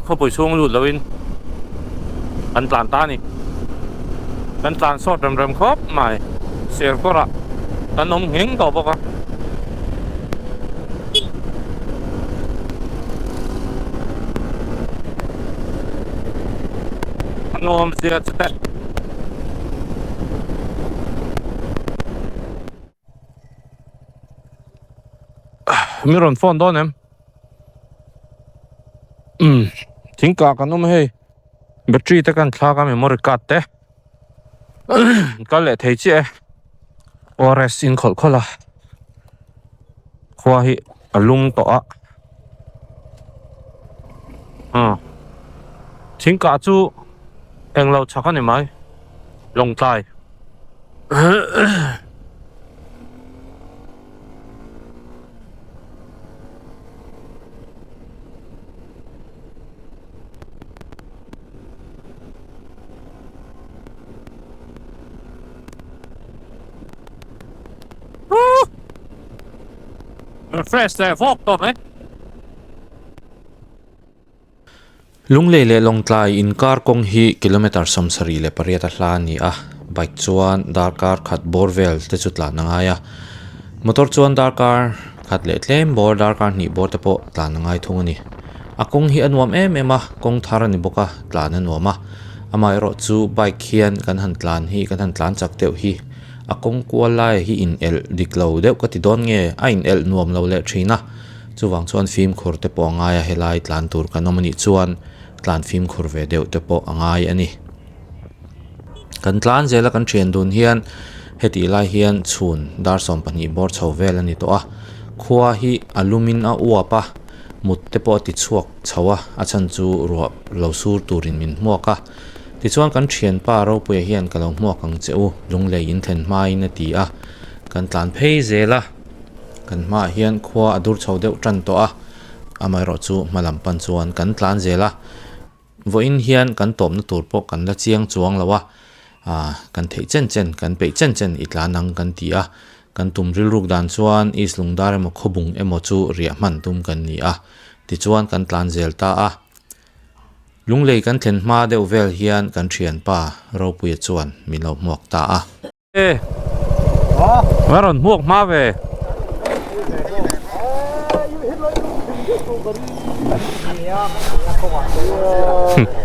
Speaker 1: khawpui chhung lut loin kan tlan ta a ni kan tlan sawt rem rem khawp mai Serkawrah kan awm ngheng tawh bawk a. A nuam zia chu teh. Mi rawn phone dawn em? Umm thingkah kan awm a hei battery te kan thlak a memory card te kal leh thei chiah e ORS in khawlh khawlh a khua hi a lum tawh a ah thingkah chu englo chhak a ni mai Lawngtlai. Refresh leh vawk tawh mai.
Speaker 3: Lunglei leh Lawngtlai inkar kawng hi kilometre 78 a hla a ni a, bike chuan darkar khat bawr vel te chu tlan a ngai a, motor chuan darkar khat leh tlem bawr darkar hnih bawr te pawh tlan a ngai thung a ni. A kawng hi a nuam em em a, kawng thar a ni bawk a, tlan a nuam a, amaherawh chu bike hian kan han tlan hi kan han tlan chak deuh hi a kawng kual lai hi in elh dik lo deuh ka ti dawn nge a in elh nuam lo leh thin a. Chuvang chuan fimkhur te pawh a ngai a, helai tlan tur kan awm a nih chuan tlan fimkhur ve deuh te pawh a ngai a ni. Kan tlan zela kan thian dun hian hetih lai hian chhun dar 12 bawr chho vel a ni tawh a, khua hi a lumin a uap a, mut te pawh a ti chhuak chho a, a chhan chu ruah lo sur turin min hmuak a. Tichuan kan thianpa Ropuia hian ka lo hmuak ang che u, lunglei in thlen hmain a ti a, kan tlan phei zel a. Kan hmaah hian khua a dur chho deuh tan tawh a, amaherawh chu hma lam pan chuan kan tlan zel a, vawiin hian kan tawpna tur pawh kan la chiang chuang lo a, aah kan theih chen chen kan peih chen chen i tlan ang kan ti a, kan tum rilruk dan chuan East Lungdar emaw Khawbung emaw chu riah hman tum kan ni a, tichuan kan tlan zel ta a. Lunglei kan thlen hma deuh vel hian kan thianpa Ropuia chuan min lo hmuak ta a.
Speaker 1: E a rawn hmuak hma ve.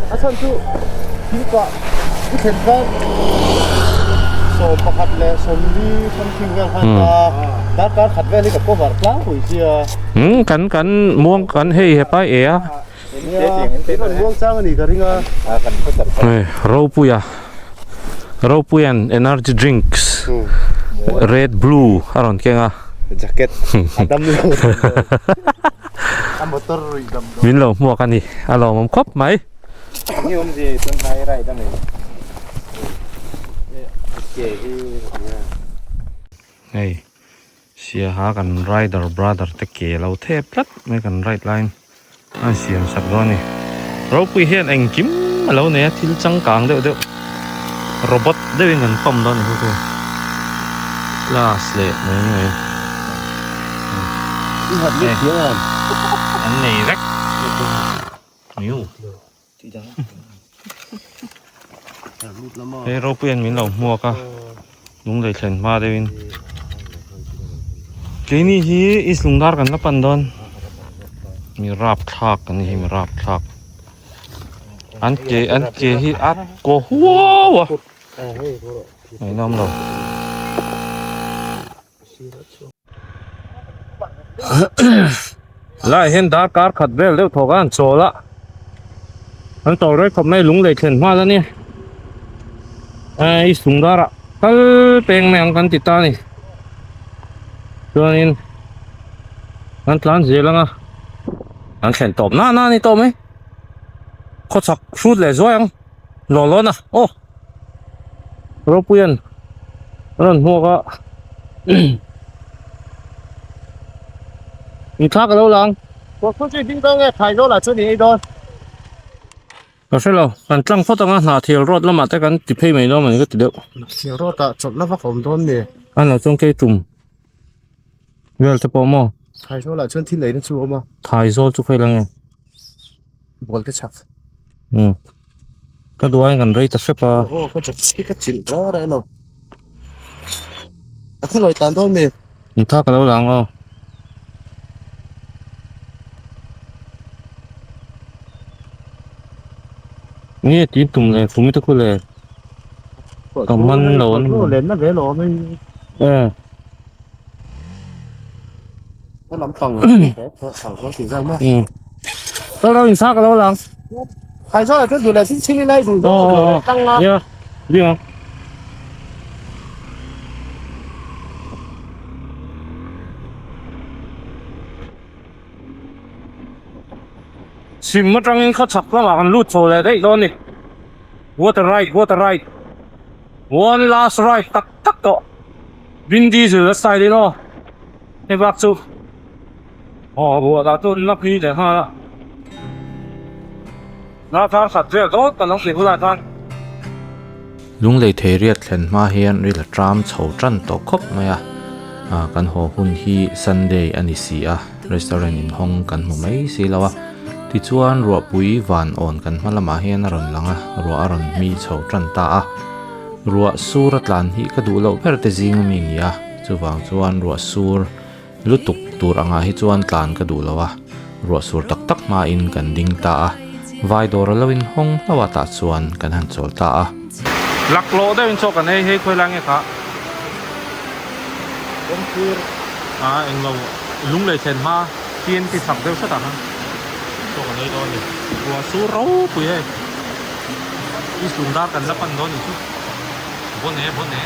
Speaker 6: A chhan chu thingkah i thlen khan 11 leh 40 something vel khan ta darkar khat vel hi ka cover tlangpui sia.
Speaker 1: Um kan kan muang kan hei hepa e a. Ropuia Ropuian energy drinks red blue a rawn keng a
Speaker 6: jacket a dam lo a motor rui dam
Speaker 1: min lo hmuak a ni a lawmawm khawp mai
Speaker 4: ni awm zi tun hnai rai dam ei ke hi
Speaker 1: hei Siaha kan rider brother te ke lo thep tlat mai kan ride laiin a siam sak dawn a ni. Ropui hian engkim a lo nei a thil changkang deuh deuh robot deuhin kan pump dawn a ni chu. Class leh mai mai. An nei vek. Miu. Hei ropuian min lo hmuak a lunglei thlen hma deuhin keini hi East Lungdar kan la pan dawn mi rap thlak kan ni hi mi rap thlak an ke an ke hi a kaw huau a ngaihnawm lo. Lai hian darkar khat vel deuh thawk a an chawl a an chawl rei khawp mai lunglei thlen hma a ni eh i sung darah kal peng mai ang kan ti ta a ni chuanin an tlan zel ang a an thlen tawp na na a ni tawh mai khawchhak hrut leh zuai ang law lawn a aw. Ropuian a rawn hmuak a in thla ka lo lang ka hre lo kan tlang phawt anga hna thial road lamah te kan ti phei mai dawn a ni ka ti deuh
Speaker 6: thial road ah chawlh la vak a awm dawn ni
Speaker 1: a lo chuan kei tum vel te pawh maw
Speaker 6: Thaizawl ah chuan thil eina chu a awm a
Speaker 1: Thaizawl chu khawi lang e
Speaker 6: Bual te chak
Speaker 1: umm Ka duh aiin kan rei ta hrep a.
Speaker 6: Aw ka chak ka chilh bar a elo. A khaw lawi tlan dawn mi?
Speaker 1: Intha ka lo la ang aw. Nge tih tum le khumi te khu le. Ka man lo an.
Speaker 6: Lenna ve lo awm in.
Speaker 1: Eh.
Speaker 6: Ka lam pang.
Speaker 1: Ka lo in sa ka lo lang.
Speaker 6: Khai zo la chu du le chin chin lai du do tang la.
Speaker 1: Ya. Đi không? Sim atangin khaw chhak lamah kan lut chho leh daih dawn a ni. What a ride, what a ride. One last ride tak tak tawh. Vin Diesel a style in aw. Hei bak chu aw buah dah chu na phei leh nghal a. Na thar khat vel dawt kan lo tih bulah khan.
Speaker 3: Lunglei thei riat thlen hma hian ril a tram chho tan tawh khawp mai a. Kan haw hun hi Sunday a ni si a, restaurant inhawng kan hmu mai si lo a. Tichuan ruahpui van awn kan hma lamah hian a rawn lang a, ruah a rawn hmi chho tan ta a. Ruah sur a tlan hi ka duh loh ber te zing ami ni a, chuvang chuan ruah sur lutuk tur angah hi chuan tlan ka duh lo a, ruah sur tak tak hmain kan ding ta a, vai dawr a lo in hawng hlauh a tah chuan kan han chawl ta a.
Speaker 1: Laklawh deuh in chaw kan ei hei khawi lai nge kha?
Speaker 6: Kawngkhur.
Speaker 1: A englo lunglei thlen hma TNT chak deuh hret ah khan chaw kan ei dawn a ni. Ruah sur ropui hei. East Lungdar kan la pan dawn ni chu. Bon e bon e.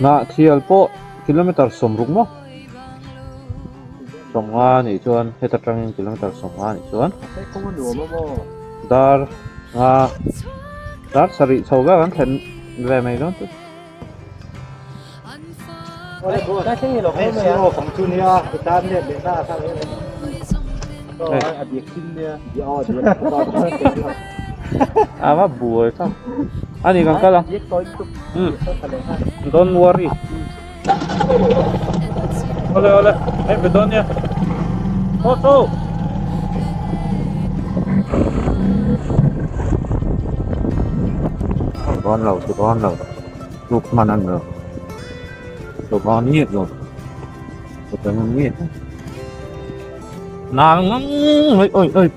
Speaker 1: Hnah thial pawh kilometer sawmruk maw? Sawmnga nih chuan heta tangin kilometer sawmnga nih chuan dar nga dar sarih chho vel kan thlen ve mai dawn chu. A va buai kha a ni kan kal a don't worry ole ole hei be dawn nia tho tho
Speaker 4: Dawn lo ti dawn lo tuk hman a ni lo ti dawn nge lo ti dawn nge
Speaker 1: nang ngang oi oi oi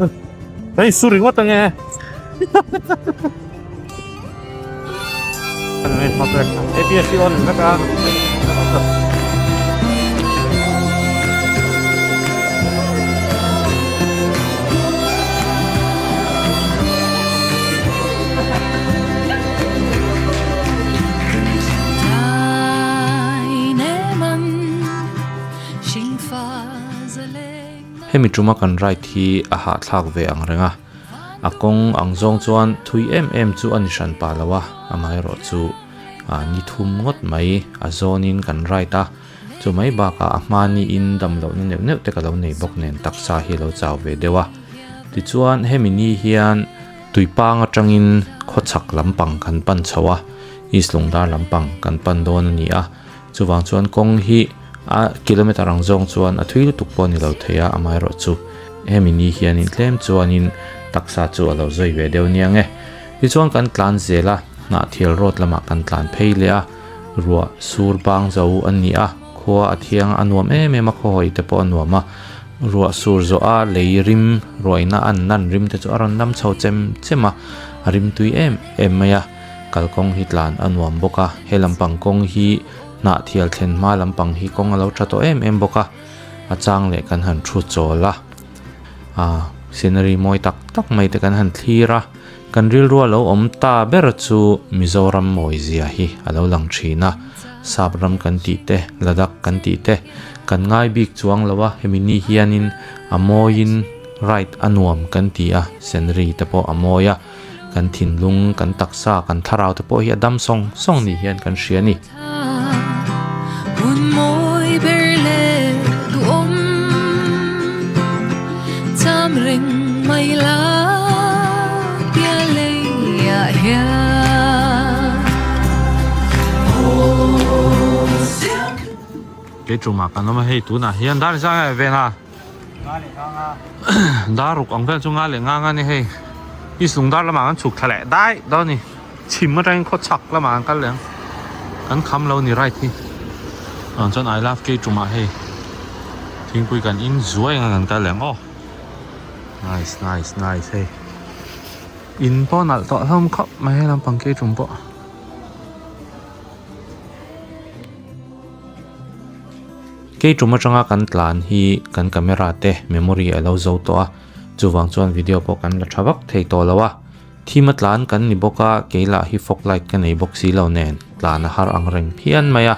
Speaker 1: hei su ringawt ange APS on vek a.
Speaker 3: Hemi tuma kan ride hi a hahthlak ve ang reng a, a kawng ang zawng chuan thui em em chu a ni hran pah lo a, amaherawhchu. ah ni thum ngawt mai a zawnin kan ride a chu mai bakah a hma niin dam lohna neuh neuh te ka lo nei bawk nen taksa hi a lo chau ve deuh a tichuan hemi ni hian Tuipang atangin khawchhak lampang kan pan chho a, East Lungdar lampang kan pan dawn a ni a, chuvang chuan kawng hi a kilometer ang zawng chuan a thui lutuk pawh a ni lo thei a, amaherawh chu hemi ni hianin tlem chuanin taksa chu a lo zawi ve deuh nia nge. Tichuan kan tlan zel a, Hnahthial road lamah kan tlan phei leh a, ruah sur bang zo a ni a, khua a thiang a nuam em em a, khawhawi te pawh a nuam a. Ruah sur zawh a lei rim ruaina an nan rim te chu a rawn lam chho chem chem a, a rim tui em em mai a, kalkawng hi tlan a nuam bawk a, he lampang kawng hi hnah thial thlen hma lampang hi kawng a lo tha tawh em em bawk a, a chang leh kan han thu chawl a, ah scenery mawi tak tak mai te kan han thlir a, kan rilru a lo awm ta ber chu Mizoram mawi zia hi a lo lang thin a, sap ram kan tih te, Ladakh kan tih te. Kan ngai bik chuang lo a, hemi ni hianin a mawiin ride a nuam kan ti a, scenery te pawh a mawi a, kan thinlung, kan taksa, kan thlarau te pawh hi a dam sawng sawng ni hian kan hria a ni.
Speaker 8: Hun mawi ber leh duhawm cham reng mai la tia leiah hian.
Speaker 1: Kei tumah kan awm a hei tunah hian dar zang e ven a dar ruk ang vel chu nga leh nga nga ni hei east lung dar lamah kan chhuk thla leh dai dawn a ni chhim atangin khaw chhak lamah kan kal leh ang kan kham lo ni right hi chuan chuan I love kei tumah hei thingpui kan in zuai ang a kan kal leh ang aw nice nice nice hei in pawh nalh tawh hlawm khawp mai he lampang kei tum pawh.
Speaker 3: Kei tum atanga kan tlan hi kan camera te memory a lo zo tawh a, chuvang chuan video pawh kan la tha vak thei tawh lo a. Thim a tlan kan ni bawk a, kei lah hi fog light ka nei bawk si lo nen tlan a har ang reng phian mai a.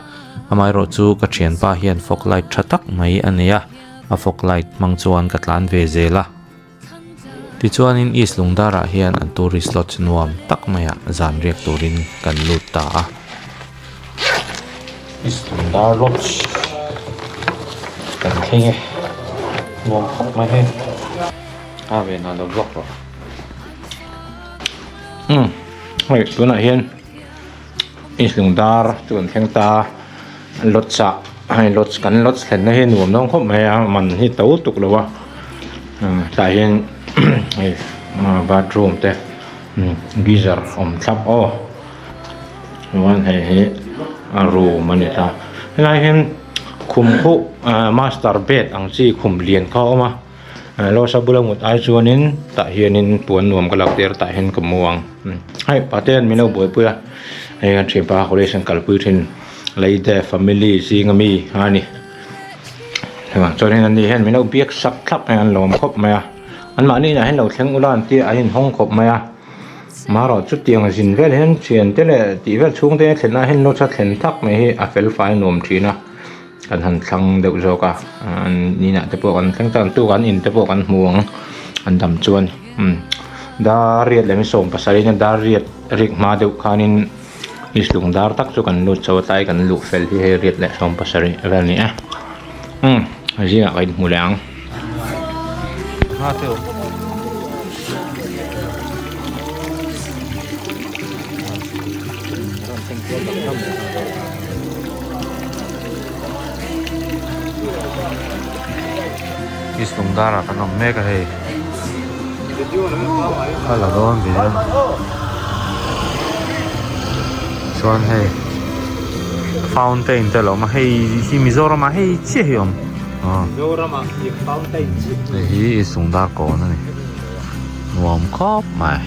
Speaker 3: Amaherawh chu ka thianpa hian fog light tha tak mai a nei a, a fog light hmang chuan ka tlan ve zel a. Tichuanin East Lungdarah hian an tourist lodge nuam tak maiah zan riak turin kan lut ta a.
Speaker 1: East Lungdar Lodge kan thleng e, nuam khawp mai hei. A ve na lo vlog rawh.
Speaker 4: Umm hei tunah hian East Lungdar chu kan thleng ta a, lodge ah hei lodge kan lodge thlenna hi nuam dawn khawp mai a man hi to tuk lo a tlai hian hei bathroom te geyser awm thlap aw chuan hei hi a room a ni ta helai hian khum khuh master bed ang chi khum lian kha a awm a lawsa bula mut ai chuanin tah hianin puan nuam ka lak tir a tah hian ka mu ang hei patean min lo buaipui a hei kan thianpa college an kalpui thin. Leite family zinga mi a ni chuan in ani hian min lo biak sak thlap mai a an lawm khawp mai a anmahni inah hian lo thleng ula an tia an inhawng khawp mai a marawh chutiang zin vel hian thian te leh tih vel chhung te thlen ah hian lawcha thlen thak mai hi a fel fai nuam thin a kan han thlang deuh zawk a an inah te pawh kan thleng chuan tuk an in te pawh kan hmu ang an dam chuan umm dar riat leh 70 in dar riat rik hma deuh khanin. Islung dar tak chu kan lut chho a tlai kan luh fel hi hei riat leh 70 vel a ni e umm zingah ka inhmu leh ang.
Speaker 1: Islung darah kan awm mek a hei a la dawn ve a chuan hei fountain te a lo awm a hei hi Mizoram ah hei chiah hi a awm hei hi Islung dar kawn a ni nuam khawp mai.